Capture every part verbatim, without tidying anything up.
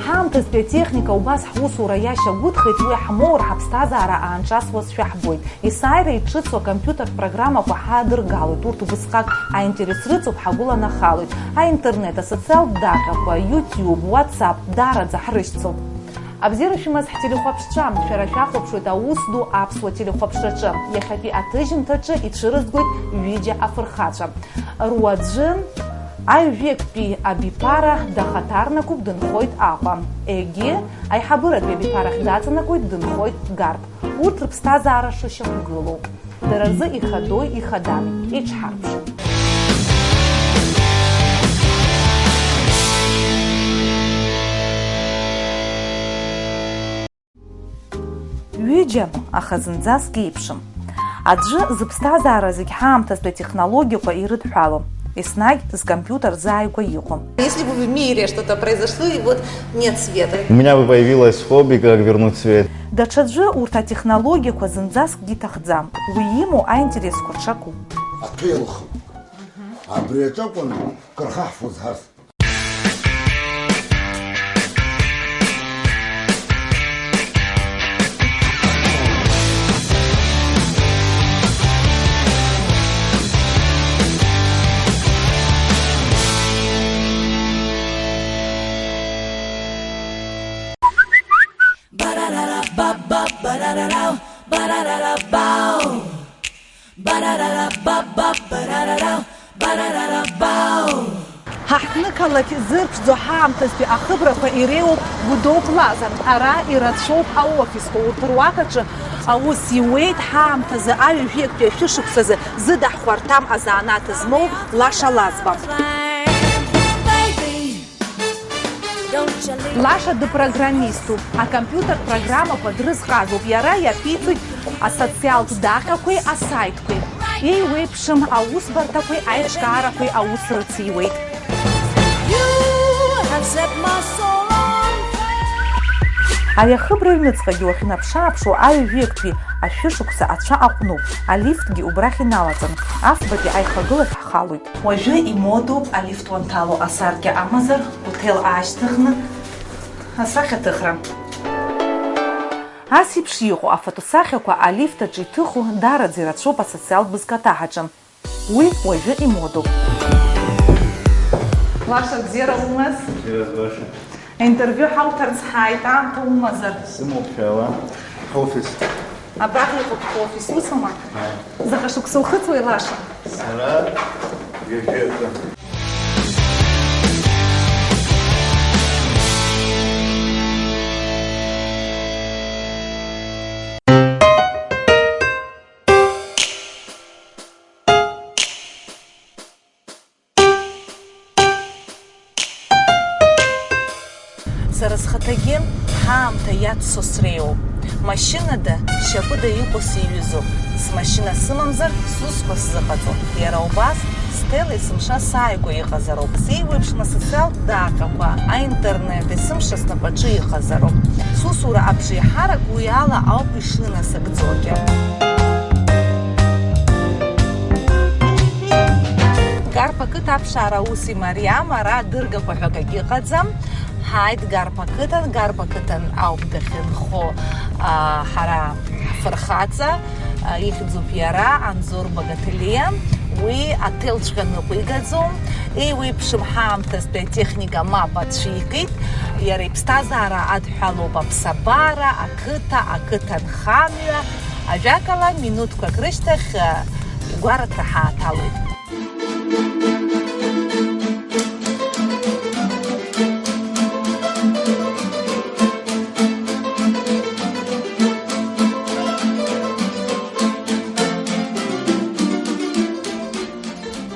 Ҳаамҭазтәи атехника убас ҳусура иашьагәыҭхеит, уи ҳмоур ҳаԥсҭазаара аанҿасуазшәа ҳбоит. Есааира иҿыцу акомпиутертә программақәа ҳаадыргалоит, урҭ убысҟак аинтерес рыҵоуп, ҳагәыланахалоит. Аинтернет, асоциалтә даҟьақәа, YouTube, WhatsApp, даараӡа ҳрышьцылт. Абзиара шәымаз ҳтелехәаԥшцәа, шәара шәахәаԥшуеит аус ду аԥсуа телехәаԥшраҿы. Иахьатәи аҭыжьымҭаҿы ицәырызгоит ҩыџьа афырхацәа. Руаӡәы аҩ-жәеиктәи абиԥара дахаҭарнакуп, дынхоит Аҟәа. Егьи аиҳабыратәи абиԥарахь даҵанакуеит, дынхоит Гарԥ. Урҭ рыԥсҭазаара шышьақәгылоу. Дара рзы ихадои ихадами, еиҿҳарԥшын. Ҩыџьа, аха зынӡаск еиԥшым. Аӡәы зыԥсҭазаара зегь ҳаамҭазтәи атехнологиақәа ирыдҳәалоу, еснагь зкомпиутер зааигәа иҟоу. Если бы в мире что-то произошло, и вот нет света. У меня бы появилось хобби, как вернуть свет. Даҽаӡәы урҭ атехнологиақәа зынӡаскгьы иҭахӡам, уи имоу аинтересқәа ҽакуп. Аҭел хыԥ. Абри аҿакәын кыр хаҳфоз ҳарҭ. Ҳаҳҭнықалақь зырԥшӡо ҳаамҭазтәи ахыбрақәа иреиуоуп Гәдоуп Лазар. Ара ирацәоуп аофисқәа, урҭ руак аҿы аус иуеит ҳаамҭазы аҩажәеиктәи ашәышықәсазы зыда ҳхәарҭам азанааҭ змоу Лаша Лазба. Лаша дыпрограммиступ, акомпиутер программақәа дрызҟазоуп, иара иаԥиҵоит асоциалтә даҟьақәеи асаитқәеи, еиуеиԥшым аусбарҭақәеи аиҿкаарақәеи аус рыциуеит. Ари ахыбра аҩныҵҟагьы уахьынаԥшы-ааԥшуа аҩажәеиктәи ашәышықәса ацәа аҟәнуп, алифтгьы убрахь иналаҵан, афбатәи аихагылахь ҳхалоит. Уажәы имодоуп алифт уанҭало, асаркьа амазар, уҭел аашьҭыхны асахьаҭыхра. Ас еиԥш иҟоу афотосахьақәа алифт аҿы иҭыху даараӡа ирацәоуп асоциалтә бызкаҭаҳаҿы. Уи уажәы имодоуп. Лаша, бзиара умаз? Бзиара збаша. Аинтервиу ҳауҭарц ҳааит, аамҭа умазар? Сымоуп, шәаала. Ҳофис. Абраҟа иҟоуп ҳофис, усоума? Ааи. Заҟа шықәса ухыҵуеи, Лаша? Сара ҩажәи акы. Сара схаҭагьы ҳаамҭа иаццо среиуоуп. Машьынада, шьапыда иҟоу сиҩызоуп. Смашьына сымамзар, сусқәа сзыҟаҵом. Иара убас, сҭел есымша сааигәа иҟазароуп. Сеиуеиԥшым асоциалтә даҟьақәа, аинтернет есымша снапаҿы иҟазароуп. Сусура абжеиҳарак уи ала ауп ишынасыгӡогьы. Гарԥа қыҭа аԥшаара ус имариам, ара адыргақәа ҳәа акагьы ыҟаӡам. Ҳааит Гарԥа қыҭан, Гарԥа қыҭан ауп дахьынхо, а, ҳара ҳфырхаҵа, а, ихьӡуп иара, Анзор Багателиа. Уи аҭелҵәҟьа ныҟәигаӡом. Еиуеиԥшым ҳаамҭазтәи атехника мап ацәикит. Иара иԥсҭазаара адҳәалоуп аԥсабара, ақыҭа, ақыҭанхамҩа. Ажәакала, минуҭқәак рышьҭахь, а, игәараҭа ҳааҭалоит.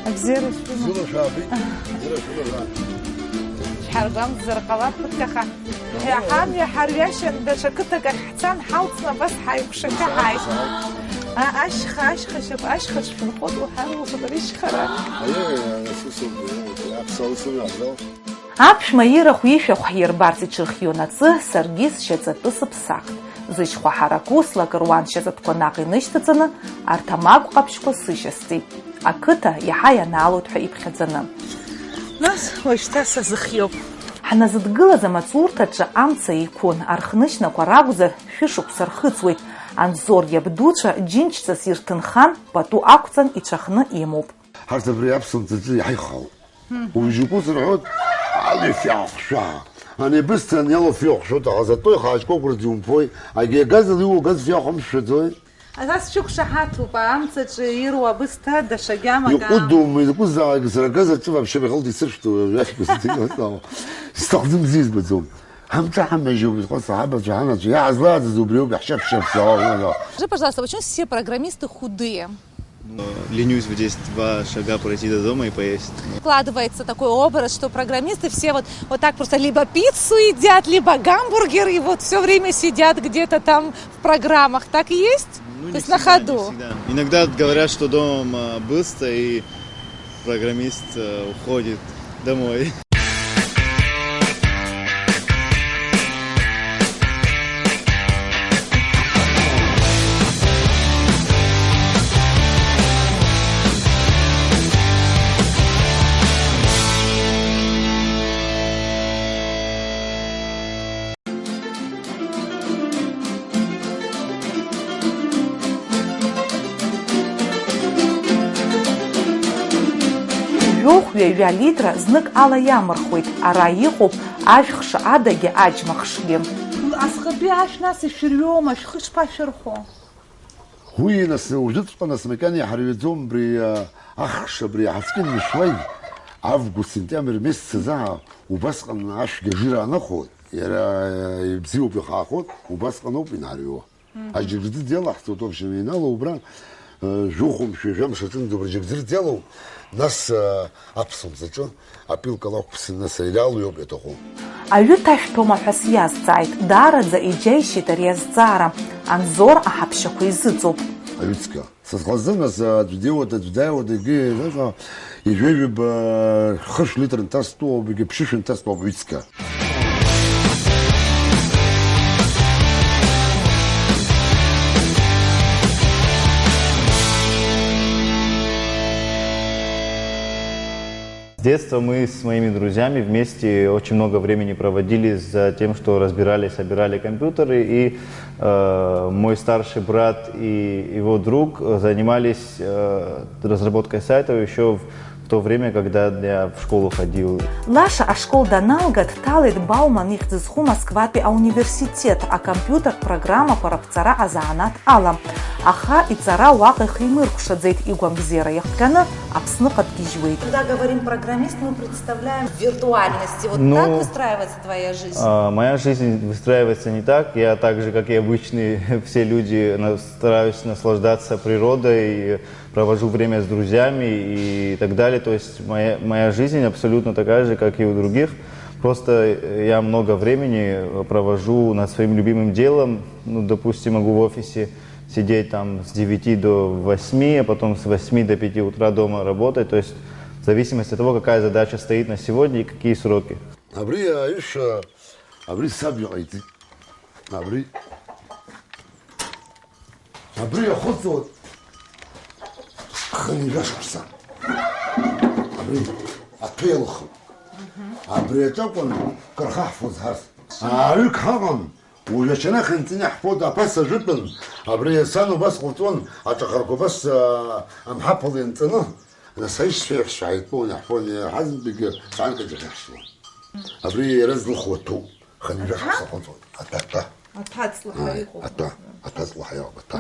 Абзиара шәымоуп. Бзиала шәаабеит. Бзиала шәымазаап. Шәҳаргәамҵзар ҟалап, ԥыҭк аха. Ҳамҩа ҳарҩашьан, даҽа қыҭак ахь ҳцан, ҳалҵны абас ҳаикәшахьы ҳааит. А, ашьха, ашьха шьап, ашьха шәынхоит уҳәар, уҳәар ишьхара. Аиеи, аиеи, ус ауп, аԥсуаа ус рацәоуп. Аԥшәма ирахә ишәахә ҳирбарц иҽырхион аҵы, саргьы сшьаҵатәы сыԥсахт. Зышьхәа ҳараку слакыруан сшьаҵатәқәа наҟ инышьҭаҵаны, арҭ амагә ҟаԥшьқәа сышьасҵеит. Ақыҭа иаҳа ианаалоит ҳәа иԥхьаӡаны. Нас уажәшьҭа сазыхиоуп. Ҳназыдгылаз амаҵурҭаҿы амца еиқәын, архнышьнақәа ракәзар, шәышықәса рхыҵуеит. Анзор иабдуцәа џьынџьҵас ирҭынхан, пату ақәҵан ицәахны имоуп. Ҳарҭ абри аԥсымҭаҿы иҳаихаауп. Уажәы икәыцырҳәоит, алҩа фҩы аахшәаа. Ани абысҭа ани алҩа фҩы аахшәоит, аха зато ихаачкуа акәырӡ иумфои, агьи агаз ала иуоу агаз фҩы аахәамԥшәаӡои? Аса сшәықәшаҳаҭуп, амцаҿы ируа абысҭа даҽа гьамак аам-. Иҟәыдума, изакәызаалак сара агаз аҿы вообще бӷьалда исыршәтәу, жәафк сҭихысҭаауа. Сҭахӡам, бзиа избаӡом. Ҳамҿы ҳамҩажьоуп, изҟәаҵ ҳабацәа, ҳанацәа, иаҳазлааӡаз убриоуп, иаҳшьаԥшьаԥсаауа. Скажи, пожалуйста, почему все программисты худые? Но ленюсь вот здесь два шага пройти до дома и поесть. Складывается такой образ, что программисты все вот, вот так просто либо пиццу едят, либо гамбургер, и вот все время сидят где-то там в программах. Так и есть? Ну, то есть на ходу? Не всегда, не всегда. Иногда говорят, что дома быстро, и программист э, уходит домой. Жәохә-ҩажәа литра знык ала иамырхуеит, ара иҟоуп ажәхша адагьы аџьмахшгьы. Асҟатәи ашә нас ишәырҩуама, шәхы шԥашәырхәо? Уи нас, уажәыҵәҟьа нас макьана иҳарҩаӡом абри, а, ахш абри аҳаскьын мышьуаҩ, август, сентиабр месяц азы, а, убасҟан ашәгьы ажира анахон, иара, а, ибзиоуп, ихаахоит, убасҟаноуп инарҩуа. Мгм. Аџьыкӡыӡ иалаҳҵоит, в общем, инало убра, э, жәохәымшәа, жәамш аҿынӡа убра џьыкӡыӡ иалоуп, нас, э, аԥсымӡ аҿы апилкала ақәԥсаны, нас, иалҩоуп иаҭаху. Аҩы ҭашәҭома ҳәа сиазҵааит, даараӡа иџьаишьеит ари азҵаара, Анзор аҳаԥшьақәа изыҵоуп. Аҩыҵга. Са схазы, нас, аӡә диуада, аӡә дааиуада, егьи, ижәеижәаба хышә литр нҭазтәуоуп, егьи ԥшьышә нҭазтәуоуп аҩыҵга. С детства мы с моими друзьями вместе очень много времени проводили за тем, что разбирали, собирали компьютеры, и э, мой старший брат и его друг занимались э, разработкой сайтов еще в, в то время, когда я в школу ходил. Лаша ашкол даналга, дҭалеит Бауман ихьӡ зху Москватәи ауниверситет акомпиутертә программақәа раԥҵара азанааҭ ала. Аха иҵара уаҟа ихимыркәшаӡеит, игәамбзиара иахҟьаны Аԥсныҟа дгьежьуеит. Когда говорим программист, мы представляем в виртуальности. Вот ну, так выстраивается твоя жизнь? А, моя жизнь выстраивается не так. Я так же, как и обычные все люди, на- стараюсь наслаждаться природой, провожу время с друзьями и так далее. То есть моя, моя жизнь абсолютно такая же, как и у других. Просто э, я много времени провожу над своим любимым делом. Ну, допустим, могу в офисе сидеть там с девяти до восьми, а потом с восьми до пяти утра дома работать. То есть в зависимости от того, какая задача стоит на сегодня и какие сроки. Абри аишәа, абри саб иҟаиҵеит. Абри, абри иахыҵуа хынҩажәа шықәса. Абри аҭәа иалхуп. Абри аҿы акәын кыр хаҳфоз ҳарҭ. Ааҩык ҳаҟан, уажә ачанах инҵаны иаҳфоит, аԥаса жәытәын, абри сан убас ҟалҵон, аҿахарқәа убас, аа, амҳаԥала ианҵаны, нас аишьцәа иаҳәшьцәа ҳаитәон, иаҳфон, иаҳазынтәигьы ҵәанк аҿы иахьаҳшьуан. Абри иара злыху аҭәоуп, хынҩажәа шықәса ҟалҵон, аҭәа, аҭәа. Аҭәаҵла ҳәа Ааи, иҟоуп. Аҭәа, аҭәаҵла ҳәа иҟоуп, аҭәа.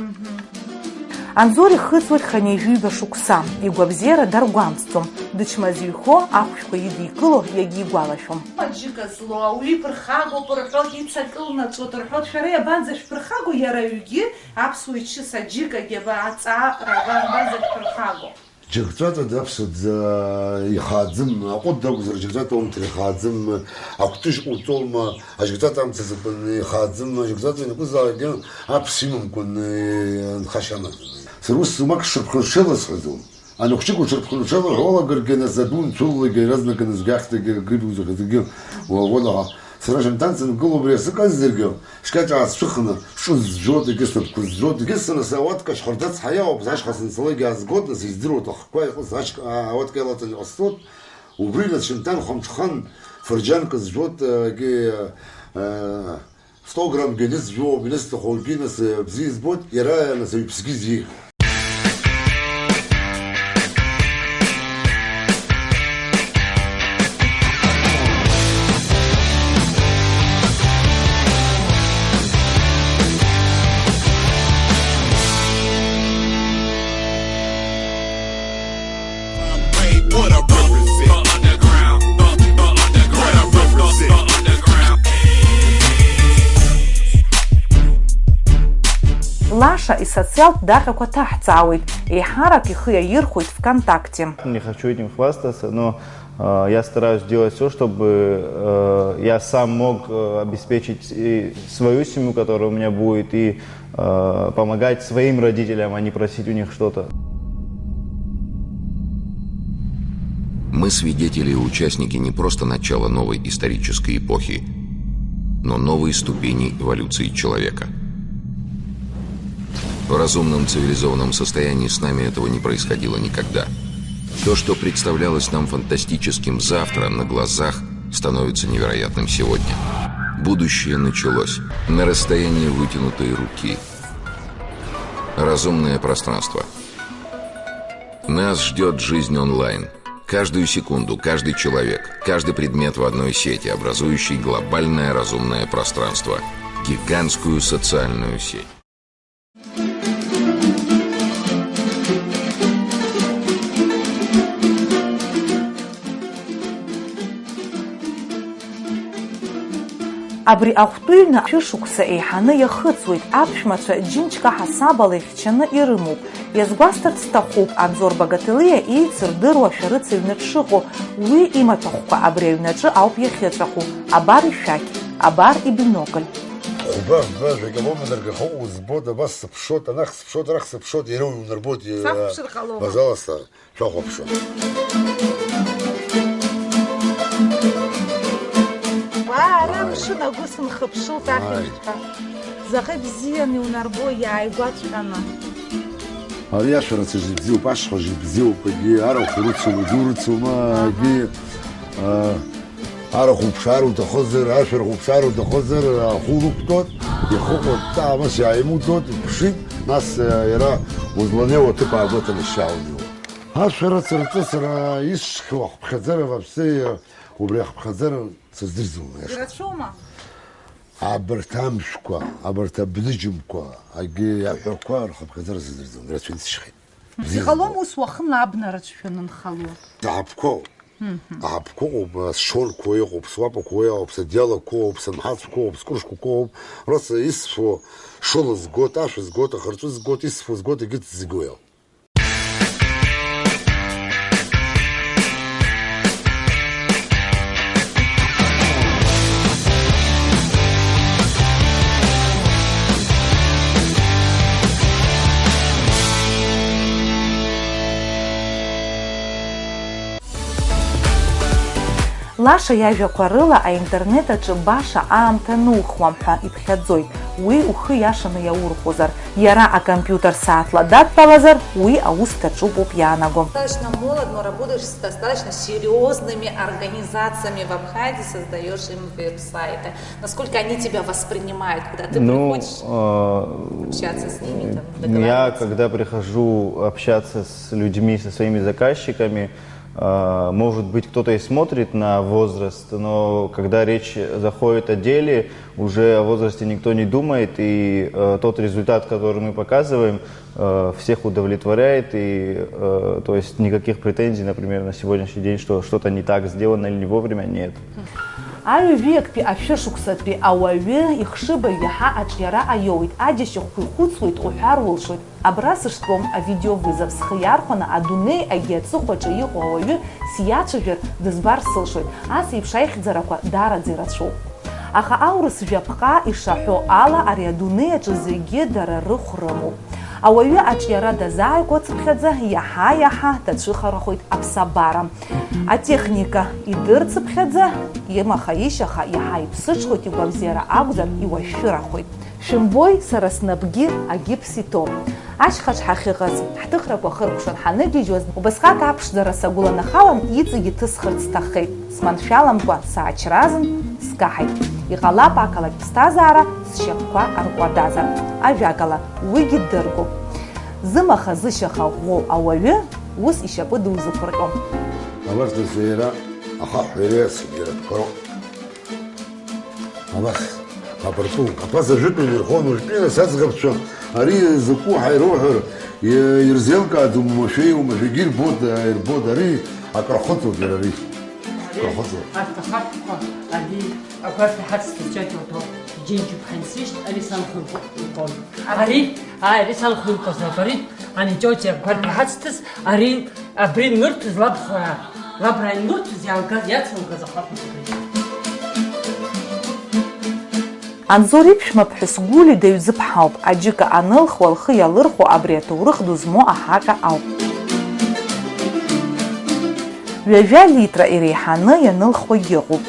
Анзор ихыҵуеит хынҩажәиба шықәса, игәабзиара даргәамҵӡом, дычмазаҩхо ахәшәқәа идикыло иагьигәалашәом. Аџьыка злоу ауаҩы иԥырхагоуп рҳәоит, ицакылнаҵәоит рҳәоит, шәара иабанӡашәԥырхагоу, иара аҩгьы аԥсуа ичыс аџьыкагьы аба аҵаара абанбанӡашәԥырхагоу? Џьыкҵәаҵәа даԥсуа ихааӡым, аҟәыд акәзар, џьыкҵәаҵәа умҭар ихааӡым, акәтыжь ҟуҵома, аџьыкҵәаҵәа амца закәын ихааӡым, аџьыкҵәаҵәа ианакәызаалакгьы аԥс имамкәан, нхашьа амаӡам. Сара ус сумак сҽырԥхынҽеиласҳәаӡом. Анхәыҷык уҽырԥхынҽеило ҳәа уалагаргьы, нас аду нцәыллагьы, иаразнак анызгахьҭагьы, акрибугӡахьазаргьы, уа-, уалаго. Сара шамҭан сангыло убри асы каззаргьы, шкьаҿ аасцәыхны, сҿы зжәуа, дагьы снапқәа зжәуа, дагьы сара сауаткашь хырдац ҳаиаауп, ашьха санцалакгьы аазгоит, нас издыруа уҭахқәа иҟаз ашьха, а, ауатка иалаҵаны иҟасҵоит, убри нас шамҭан хәамҽхан, Фырџьанк зжәуа, егьи, э, сто граммгьы анызжәуа, анысҭаху, егьи нас, э, бзиа избоит, иара нас аҩԥсгьы зиеит. Лаша исоциалтә даҟьақәа ҭаҳҵаауеит, еиҳарак ихы иаирхәоит ВКонтакте. Не хочу этим хвастаться, но, э, я стараюсь делать всё, чтобы, э, я сам мог, э, обеспечить и свою семью, которая у меня будет, и, э, помогать своим родителям, а не просить у них что-то. Мы свидетели и участники не просто начала новой исторической эпохи, но новой ступени эволюции человека. В разумном цивилизованном состоянии с нами этого не происходило никогда. То, что представлялось нам фантастическим завтра, на глазах становится невероятным сегодня. Будущее началось. На расстоянии вытянутой руки. Разумное пространство. Нас ждёт жизнь онлайн. Каждую секунду, каждый человек, каждый предмет в одной сети, образующий глобальное разумное пространство. Гигантскую социальную сеть. Абри ахәтәыҩны шәышықәса еиҳаны иахыҵуеит, аԥшәмацәа џьынџька ҳасабала ихьчаны ирымоуп. Иазгәасҭарц сҭахуп, Анзор Багаҭелиа еицырдыруа шәарыцаҩны дшыҟоу, уи имаҭәахәқәа абри аҩнаҿы ауп иахьыҵәаху. Абар ишәақь, абар ибинокль. Хәба, фба, жәакьабоума дыргахьоу, узбоит, абас сыԥшуеит, анахь сыԥшуеит, арахь сыԥшуеит, иара уи унарбоит, Сақәԥшыр ҟалома? Пожалуйста. Шәахәаԥшуа. Уаа, ара Ааи. Амшын агәы сынхыԥшылт Ааи. Ахьӡ ҳәа. Заҟа ибзиан иунарбо, иааигәаҵәҟьаны. Ари ашәарыцаҩ ибзиоуп, ашьхәа ибзиоуп, егьи арахә урыцума, егьи урыцума, Аҳа. Егьи, а, арахә уԥшаар уҭахызар, ашәарах уԥшаар уҭахызар, ахәы улықәтәоит, ихыҟоуп, ҭаамас иааимуҭоит, уԥшит, нас, а, иара узланеиуа аҭыԥ аагәаҭаны шьаауан иуа. Ашәарыцара, ҵысра исшьхьоу ахыԥхьаӡара вообще, убри ахыԥхьаӡара сыздырӡом, аиаша. Ирацәоума? Абарҭ амшәқәа, абарҭ абныџьымқәа, агьи аҳәақәа рхыԥхьаӡара сыздырӡом, ирацәаны исшьхьеит. Иҟалом ус уахынла абна рацәшәаны нхало? Аҳаԥқәоуп. Мгм. Аҳаԥқәа ыҟоуп, сшорқәа ыҟоуп, суапақәа ыҟоуп, содеялақәа ыҟоуп, санҳацәқәа ыҟоуп, скәыршқәақәа ыҟоуп, рыц исфо шыла згоит, ашәа згоит, ахырҵәы згоит, исфо згоит, егьырҭ зегьы ыҟоуп. Лаша иажәақәа рыла, аинтернет аҿы баша аамҭа нухуам ҳәа иԥхьаӡоит, уи ухы иашаны иаурхәозар. Иара акомпиутер сааҭла дадтәалазар, уи аус даҿуп уоуп иаанаго. Достаточно молод, но работаешь с достаточно серьёзными организациями в Абхазии, создаёшь им веб-сайты. Насколько они тебя воспринимают, когда ты Ну, приходишь э, общаться с ними, там, я, договариваться? Когда прихожу общаться с людьми, со своими заказчиками, э, может быть, кто-то и смотрит на возраст, но когда речь заходит о деле, уже о возрасте никто не думает, и, э, тот результат, который мы показываем, э, всех удовлетворяет, и, э, то есть никаких претензий, например, на сегодняшний день, что что-то не так сделано или не вовремя, нет. Аҩажәи актәи ашәышықәсатәи ауаҩы ихшыбаҩ иаҳа аҿиара аиоуит, аџьашьахәқәа ихәыцуеит уҳәар улшоит. Абра сыштәом авидеовызов, схы иархәаны адунеи агьи аҵыхәаҿы иҟоу ауаҩы сиацәажәар, дызбар сылшоит. Ас еиԥш аихьӡарақәа даараӡа ирацәоуп. Аха аурыс жәаԥҟа ишаҳәо ала, ари адунеи аҿы зегьы дара рыхә рымоуп. Ауаҩы аҿиара дазааигәацыԥхьаӡа, иаҳа-иаҳа дацәыхарахоит аԥсабара. Атехника идырцыԥхьаӡа, имаха-ишьаха иаҳа иԥсыҽхоит, игәабзиара акәзар, иуашәшәырахоит. Шәымбои, сара снапгьы агипс иҭоуп. Ашьхаҿ ҳахьыҟаз, ҳҭыхрақәа хыркәшан ҳаныгьежьуаз, убасҟак аԥшӡара сагәыланахалан, иҵегь иҭысхырц сҭаххеит, сманшәаламкәа саачразын, скаҳаит. Иҟалап ақалақь ԥсҭазаара сшьапқәа аркуадазар. Ажәакала, уигьы дыргоуп. Зымаха-зышьаха ӷәӷәоу ауаҩы ус ишьапы дузықәырҟьом. Абарҭ зеира ахаҳә иреиасуп иара, дԥароуп. Абас, абарҵәы, аԥаза жәытәны ирхон, уажәтәи нас аӡӷабцәа ари закәу ҳәа ироуҳәар, и-, ирзеилкааӡом, уамашәеи, уамашәагьы ирбоит, ирбоит, ари акрахыҵуеит иара ари. Акрахыҵуеит. Арҭ ахаҳәқәа ари агәарҭа ҳацҭаҵәеит уҳәо, џьынџьуп ҳаинсышьҭ, ари санхәыҩ иҟон. Ари, ааи, ари санхәыҩ иҟазаап, ари ани ҷоҷи агәарҭа ҳацҭаз, ари Абри нырҭәыз лабхәаа, лабра инырҭәыз иалгаз, иацылгаз ахаҳә убри. Анзор иԥшәма ԥҳәыс Гәли даҩзыԥҳауп, аџьыка анылхуа лхы иалырхәо абри аҭоурых ду змоу аҳаҟьа ауп. Ҩажәа литра иреиҳаны ианылхуагьы ыҟоуп.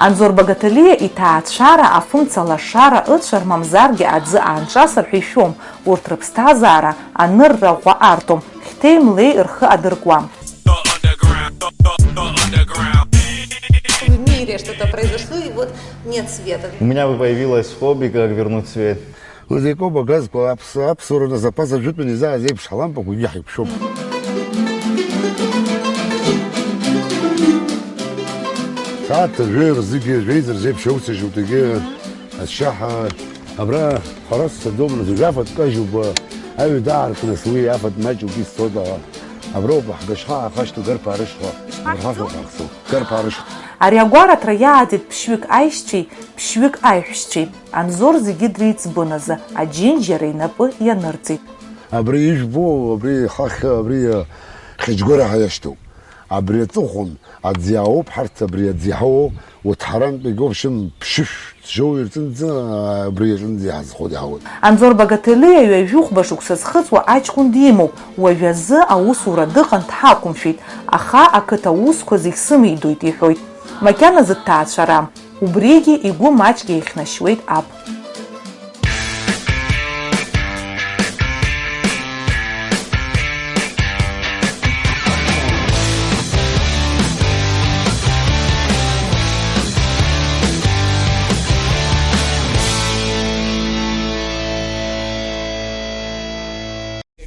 Анзор Багаҭалиа иҭаацәара афымца лашара ыцәар, мамзаргьы аӡы аанҿасыр ҳәа ишәом, урҭ рыԥсҭазаара анырра ӷәӷәа артуам, хьҭеи млеи рхы адыркуам. В мире что-то произошло, и вот нет света. У меня бы появилось хобби, как вернуть свет. Лызеикоуп агазқәа аԥс-, аԥсуара назы аԥаза жәытәан изааз еиԥш ҳлампақәа егьи ҳаиқәшәом. Сааҭ жәаҩа рзыгьы, жәеиза рзеиԥш иауцәажьуеит егьи аччаҳәа. Абра хара сцаӡом, нас жәафатә кажьуп, аҩы даархнас уи афатә маҷуп исцоит, аха аброуп ҳгашха ҳахашҭу Гарԥаа рышҟа, Гарԥаа рышҟа. Гарԥаа рышҟа. Ари агәараҭара иааӡеит ԥшьҩык аишьцәеи ԥшьҩык аиҳәшьцәеи. Анзор зегьы дреиҵбын азы, аџьынџь иара инапы ианырҵеит. Абри ижәбо, абри хахь, абри, э, хьыџьгәара ҳәа иашьҭоуп. Абри аҵыхәан аӡы иаауп, ҳарҭ абри аӡы иҳауоу, уҭҳарантәигьы, в общем, ԥшьышә џьоу ирҵынӡа, абри иаҿынӡа иҳазхоит, иҳауеит. Анзор Багаҭелиа ҩажәи хәба шықәса зхыҵуа аҷкәын димоуп, уажәазы аусура дыҟан, дҳақәымшәеит, аха ақыҭа аусқәа зегь сымидоит, иҳәоит. Макьаназы дҭаацәарам. Убригьы игәы маҷк еихьнашьуеит аб.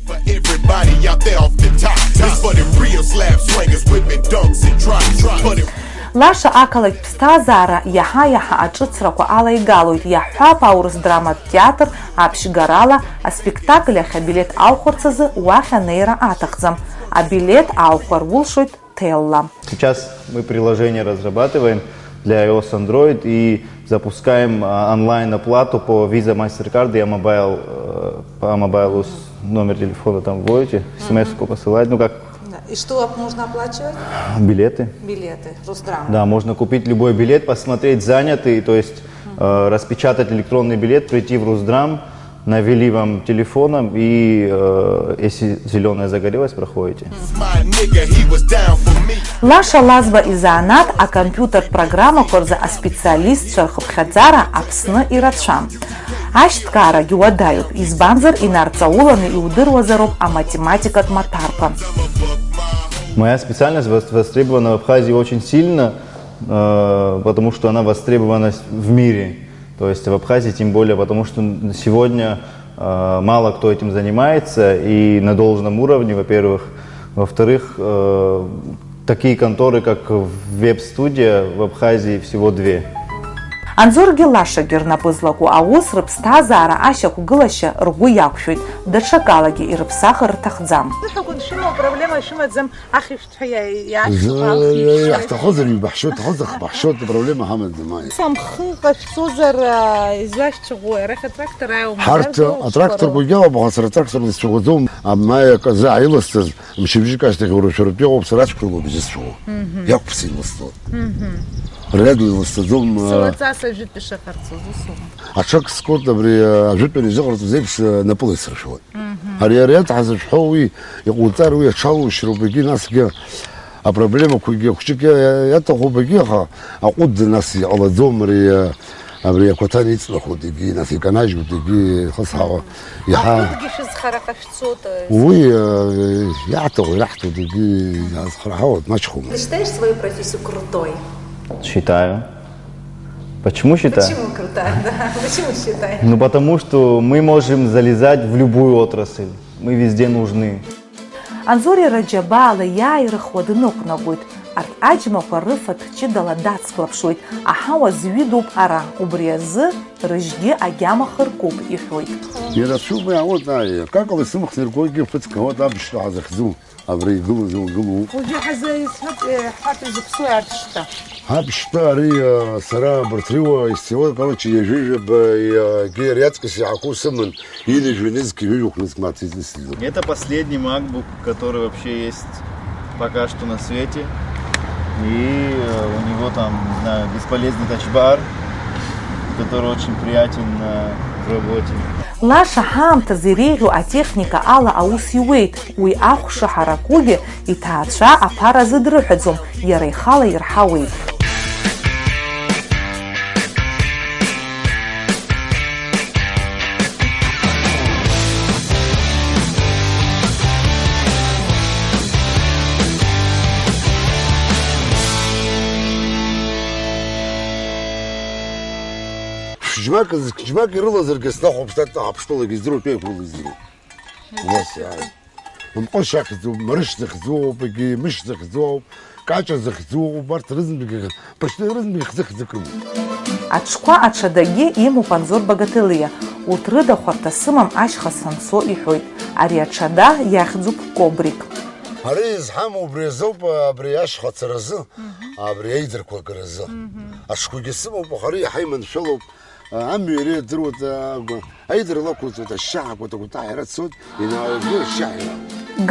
For everybody out there off the top. This for the real slab swingers with me dunks and drops. For the Лаша ақалақь ԥсҭазаара иаҳа-иаҳа аҿыцрақәа алаигалоит, иаҳҳәап, аурыс драматә театр аԥшьгарала аспектакль ахь абилеҭ алхәарц азы уахь анеира аҭахӡам. Абилеҭ аалхәар улшоит ҭелла. Сейчас мы приложение разрабатываем для iOS, Android и запускаем, а, онлайн-оплату по Visa, MasterCard и Amobile, э, по Amobile с-, номер телефона там вводите, смс-ку посылать, ну как. Да. И что оп-, нужно оплачивать? Билеты. Билеты, Русдрам. Да, можно купить любой билет, посмотреть, занятый, то есть, э, распечатать электронный билет, прийти в Русдрам, навели вам телефоном, и, э, если зелёная загорелась, проходите. Лаша Лазба изанааҭ акомпиутертә программақәа рзы аспециалистцәа рхыԥхьаӡара Аԥсны ирацәам. Ашьҭкаарагь уадаҩуп, избанзар, инарҵауланы иудыруазароуп аматематикатә маҭәарқәа. Моя специальность вос-, востребована в Абхазии очень сильно, э, потому что она востребована в мире. То есть в Абхазии тем более, потому что сегодня, э, мало кто этим занимается и на должном уровне, во-первых. Во-вторых, э, такие конторы, как Веб-студия, в Абхазии всего две. Анзоргьы Лашагьы рнапы злаку аус рыԥсҭазаара ашьақәгылашьа ргәы иақәшәоит, даҽакалагьы ирыԥсахыр рҭахӡам. Сыҳәақәа шәымоу, проблема шәымаӡам, ахьышә Ҳәа иа-, иаашьҭыху Зы-, алхишәа. Иаҳҭахызар ҩбаҳшьоит, ҳазых баҳшьоит, проблема ҳамаӡам, аи. Самхы ҟашәҵозар, а, изашәцәыӷәуеи? Арахь атрактор аиума? Ҳарҭ, зар атрактор дылшьқәароуп. Гәгьала баҟа сара атрактор дысцәыӷәаӡом, амаиа казы ааиласҵаз, мчыбжьык ашьҭахь уара шәаратәы иҟоуп, сара ацәқәыргоуп изысцәыӷәо. Мгм. Иақәԥса илысҵоит. Мгм. Регла илысҵаӡом, а, Сылаҵас ажәытә ишыҟарҵоз усоума? Аҽак скот абри, а, ажәытәан изыҟарҵоз еиԥш, а, напыла исыршәуеит. Мгм. Ари, ари аҭ ҳазышәҳәо уи иҟауҵар, уи аҽалушьроуп, егьи насгьы Апроблемақәагьы хәҷык иа-, иа-, иаҭахуп, егьи, аха аҟәыд нас иҟалаӡом, ари, а, абри акәаҭан иҵнахуеит, егьи, нас иканажьуеит, егьи, хысҳаҟа, иҳа-, Аҟәыдгьы шәызхара ҟашәҵоит, э, Уи, а, иаҳҭаху, ираҳҭоит, егьи, иаазхраҳауеит, маҷхомызт. Ты считаешь свою профессию крутой? Считаю. Почему считаю? Почему крутой, да? Почему считаешь? Ну, потому что мы можем залезать в любую отрасль. Мы везде нужны. Анзор иара џьабаала иааирыхуа днықәнагоит. Арҭ аџьмақәа рыфатә ҷыдала дацклаԥшуеит. Аҳауа зҩыдоуп ара, убри азы рыжьгьы агьама хыркуп, иҳәоит. Ирацәоуп, иаауеит, ааи, акакала исымхны иргогьы ԥыҭк ауеит, абжьтәы ҳазыхьӡу, абра игылаз илгылоуп. Уажәы ҳазы исҳәап, э, ҳаҭа изыԥсуи арҭ шьҭа. Аԥшьтәы ари, а, сара абарҭ рыуа исцеуа, короче, ҩажәижәаба, а, гер иаҵкыс иаҳақәоу сыман, ҩынҩажәи нызқь, ҩажәи хә нызқь мааҭ изысӡом. Это последний MacBook, который вообще есть пока что на свете. И, э, у него там, не знаю, бесполезный тачбар, который очень приятен, э, в работе. Лаша ҳаамҭазы иреиӷьу атехника ала аус иуеит, уи ахәша ҳаракугьы иҭаацәа аԥара азы дрыҳәаӡом, иара ихала ирҳауеит. Ԥшьџьмак, зқьџьмак ирылазаргьы снахәаԥшт, аԥштәылагьы здыруеит, ҩеиқәрала издыруеит. Убас иааит. Мҟәышь ахьӡуп, Марышь захьӡуп, егьи Мышь захьӡуп, Каҷа захьӡуп, убарҭ рызынтәгьы, ԥашьны рызынтәгьы хьӡы-хьӡык рымоуп. Аҽқәа аҽадагьы имоуп Анзор Багаҭелиа, урҭ рыда хәарҭа сымам ашьха санцо, иҳәоит. Ари аҽада иахьӡуп Кобрик. Ари изҳамоу убри азоуп, абри ашьха ацаразы, абри аидарқәа агаразы. Аҽқәагьы сымоуп, аха ари иаҳа иманшәалоуп. Амҩа иара идыруеит, агәа, аидара лақәылҵоит, ашьшьаҳақәа такәтаҳәара цоит, инаалгоит ашьшьаҳәа.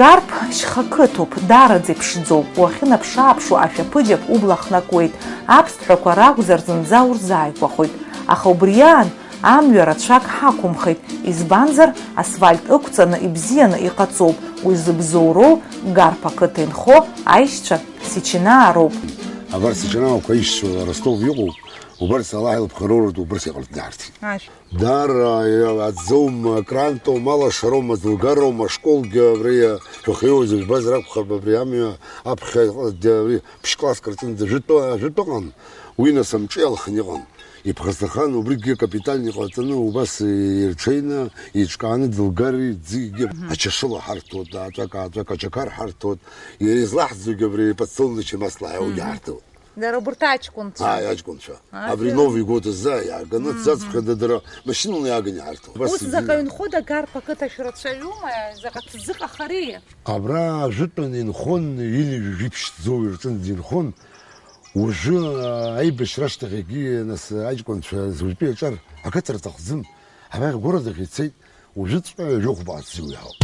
Гарԥ шьха қыҭоуп, даараӡа иԥшӡоуп, уахьынаԥш-ааԥшуа ашәаԥыџьаԥ убла хнакуеит, аԥсҭҳәақәа ракәзар зынӡа урзааигәахоит, аха убри аан амҩа рацәак ҳақәымхеит, избанзар, асфальт ықәҵаны ибзианы иҟаҵоуп, уи зыбзоуроу Гарԥ ақыҭа инхо аишьцәа Сичинаа роуп. Абар Сичинаақәа аишьцәа Ростов иҟоуп, убарҭ алаҳ илыԥхароуроуп, убарҭ иҟарҵ даҳарҭеит. Ашә. Даара, аӡоума, крантоума, алашароума, ӡылгароума, ашколгьы абри шәахьиоуз жәбазар акәхап, абри амҩа аԥхьа иҟаз, абри ԥшь-класск рҿынӡа жәытәы, жәытәы ыҟан, уи нас амҿы иалхны иҟан. Иԥхасҭахан, убригьы капитальный ҟаҵаны, убас ирҽеины, иҿкааны ӡылгари ӡигьы ачашыла ҳарҭоит, аҵәак-ааҵәак ачақар ҳарҭоит, иара излаҳӡогьы абри подсолнечный масло ҳәа уигьы ҳарҭоит. Дара убарҭ аҷкәынцәа. Ааи, аҷкәынцәа. Аҷкәын. Абри Новый год азы иааганы, дцацԥхьада дара машьынала иааганы иҳарҭон. Ус заҟаҩ нхода Гарԥ ақыҭа шәрацәаҩума, заҟа ҭӡы ҟахари? Абра ажәытәан инхон, ҩынҩажәи жәиԥшь ӡоу ирҿынӡа инхон. Уажәы, а, аибашьра ашьҭахь егьи, нас, аҷкәынцәа зыжәтәи аҿар ақыҭа рҭахӡам. Абаҟь гәараҭахь ицеит. Уажәыҵәҟьа ҩажәи хәба ааҭзы уи ҳауп.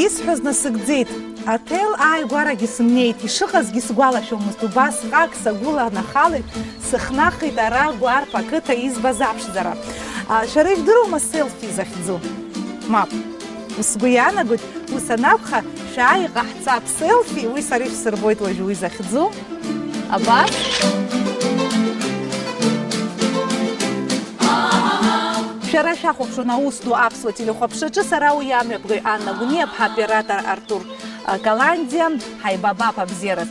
Исҳәаз насыгӡеит. Аҭел ааигәарагьы сымнеит, ишыҟазгьы сгәалашәомызт, убасҟак сагәыланахалеит, сыхнахит ара Гәарԥ ақыҭа избаз аԥшӡара. А, шәара ижәдыруама селфи захьӡу? Мап. Сгәы иаанагоит, ус анакәха, шәааи иҟаҳҵап селфи, уи сара ишәсырбоит уажәы уи захьӡу. Абар. Шәара шәахәаԥшуан аус ду аԥсуа телехәаԥшраҿы, сара уи амҩаԥгаҩ Анна Гәниа-ԥҳа, оператор Артур, а, Каландиа, ҳаибабап абзиараз.